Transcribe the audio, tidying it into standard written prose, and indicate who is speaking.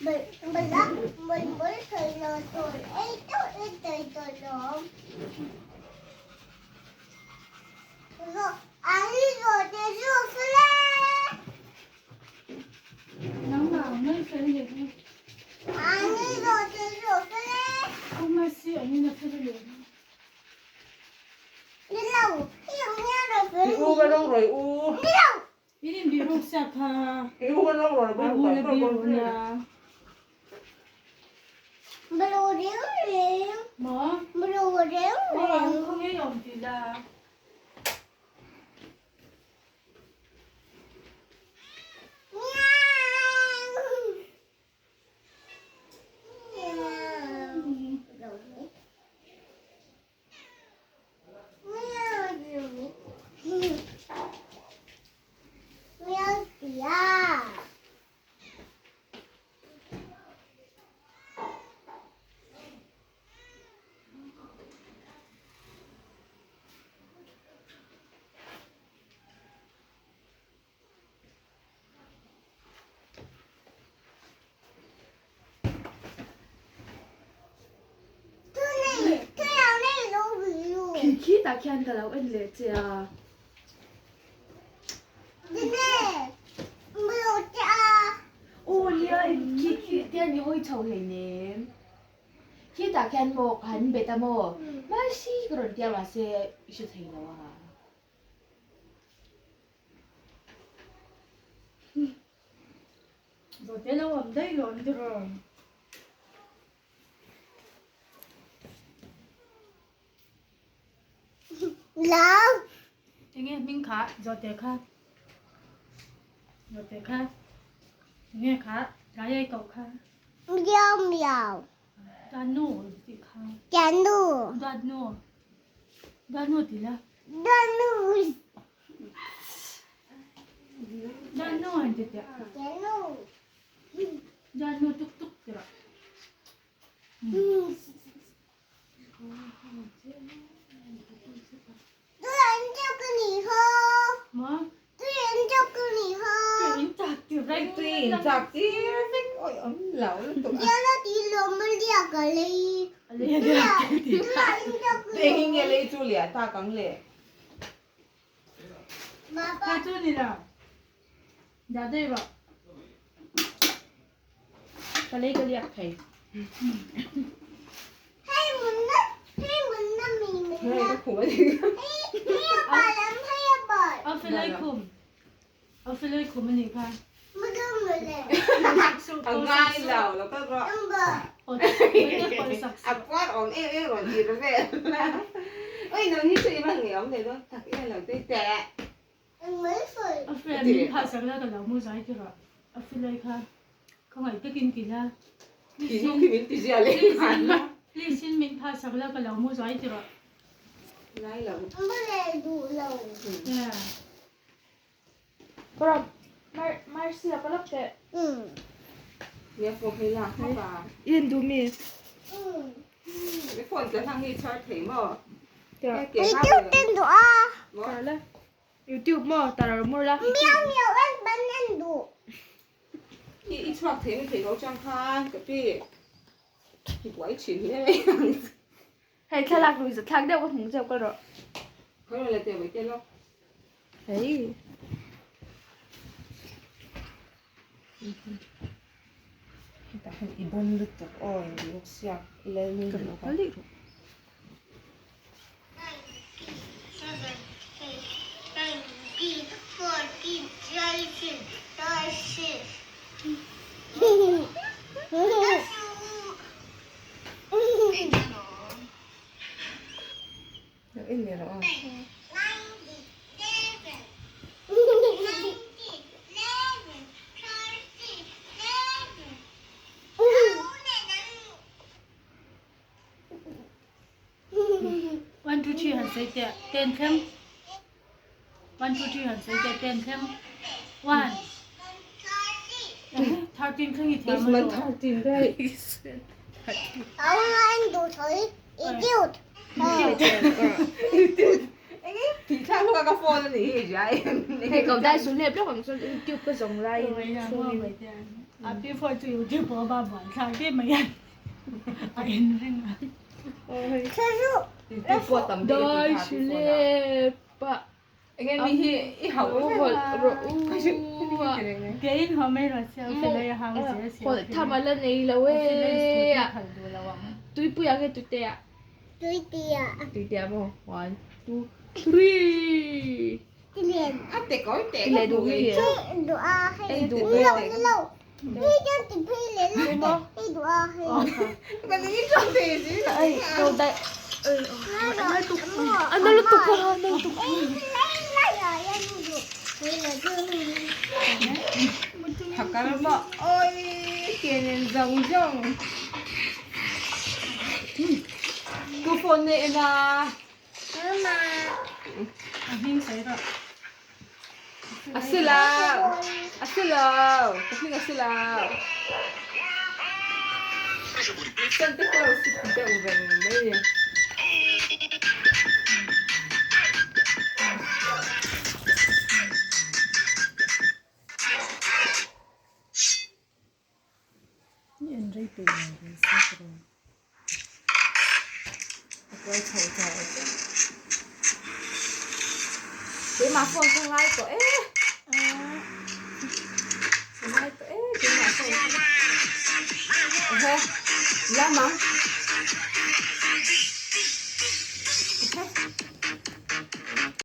Speaker 1: I u ka rawng rawih u. I u ka rawng rawih
Speaker 2: Khi khi tah khian ka lo en leh che a. Aw nia khi khi tian i hawi chho hleinem. Khi tah khian maw ka han bet a maw mahse ka rawn tia mahse i hre thei lo a.
Speaker 3: Zawhte lo awm daih lo an ti rawh. Enge hming kha zawhte kha zawhte kha enge kha tlai ai koh kha.
Speaker 4: Miau miau.
Speaker 3: Danu tih kha.
Speaker 4: Danu.
Speaker 3: Danu. Danu ti la.
Speaker 4: Danu.
Speaker 3: Danu han ti teh.
Speaker 4: Danu.
Speaker 3: Danu tuk tuk ti rawh.
Speaker 1: Tui in chak tir vek oi awm lo lutuk a. Tui hi nge lei chu liah tak ang le.
Speaker 3: Kha chu ni lo. Dah daih rawh.
Speaker 2: Ka lei ka liak thei.
Speaker 1: Hei ka khum a ni.
Speaker 3: A felai khum. A felai khum a nih kha.
Speaker 1: A ngai lo lo kal rawh. A puar awm em em rawn ir vel. Oi nang hi chu i va ngei awm leh dawn tak em lo tui teh.
Speaker 3: A friend min phah sak la ka lo mu zai ti rawh. A felai kha ka ngaih takin ti la.
Speaker 1: Khi nu khi min ti zia leh nghal la.
Speaker 3: Please in min phah sak la ka lo mu zai ti rawh.
Speaker 1: Ngai lo.
Speaker 3: Yeah.
Speaker 2: Parab mar marcia ka lak teh.
Speaker 1: Nia phone hei lak khawp a.
Speaker 2: I en duh mi?
Speaker 1: I phone ka hlang hi chhar thei maw?
Speaker 4: YouTube en duh a.
Speaker 2: Tar la. YouTube maw tar a mur la.
Speaker 4: Miau miau en ban en duh.
Speaker 1: I chhuak thei mi thei lo chang khan ka pi. I buai thin hle mai.
Speaker 2: Hei thlalak lui zathlak deuh ka hmung zeuh ka rawh.
Speaker 1: Khawi rawn la teh mai te lawk.
Speaker 2: Hei.
Speaker 1: Hetah hian i bon lutuk aw in tih bawk sia i lal nui
Speaker 2: Ka
Speaker 1: bawk a.
Speaker 2: kal daih rawh.
Speaker 3: One two three han sawi teh ten thleng one two three han sawi teh ten thleng one 13 thleng i thiam
Speaker 1: Isman 13 daih.
Speaker 4: Idiot.
Speaker 1: Idiot. Enge? Tih thlak hlawk a ka phone a nih hi ria em.
Speaker 2: Hei ko dai su hlep lawk ang chuan youtube ka zawng laiin chhungin.
Speaker 3: A pi phone chu youtube pawh a ba buai thlak em mai a a en reng a.
Speaker 1: Youtube pawh tam deuh
Speaker 2: Dai su hlep a.
Speaker 1: Enge mi hi i hauh
Speaker 2: hawlh rawh u a.
Speaker 3: Keiin haw mai rawh se a felai a hau zel si.
Speaker 2: Hawlh tham a la nei lo e a. Tuipuiah nge tuitea?
Speaker 4: Tuitea.
Speaker 2: Tuitea maw? One, two, three.
Speaker 1: A te kawi te
Speaker 2: Ile duh hi.
Speaker 4: Duh a hei.
Speaker 2: Ei duh
Speaker 4: Lo lo. Hei chuan ti phei leh lo te. Hei duh a hei.
Speaker 1: Ka ni chuan thei si.
Speaker 2: Ai ko dai. Ana lutuk a, ana lutuk.
Speaker 1: Phakar maw oi ke nen zawng zawng. Tu phone nei ena.
Speaker 3: A hming sawi rawh.
Speaker 1: A si lo. A si lo. Ka hming a si lo. Chan te ko si deuh reng mai.
Speaker 3: Ni en rei peih lo ve se ka rawn.
Speaker 1: A kuai chho ta e. Keimah phone ka ngai tawh e. Ka ngai tawh e keimah phone ka. Ehe, lam ang.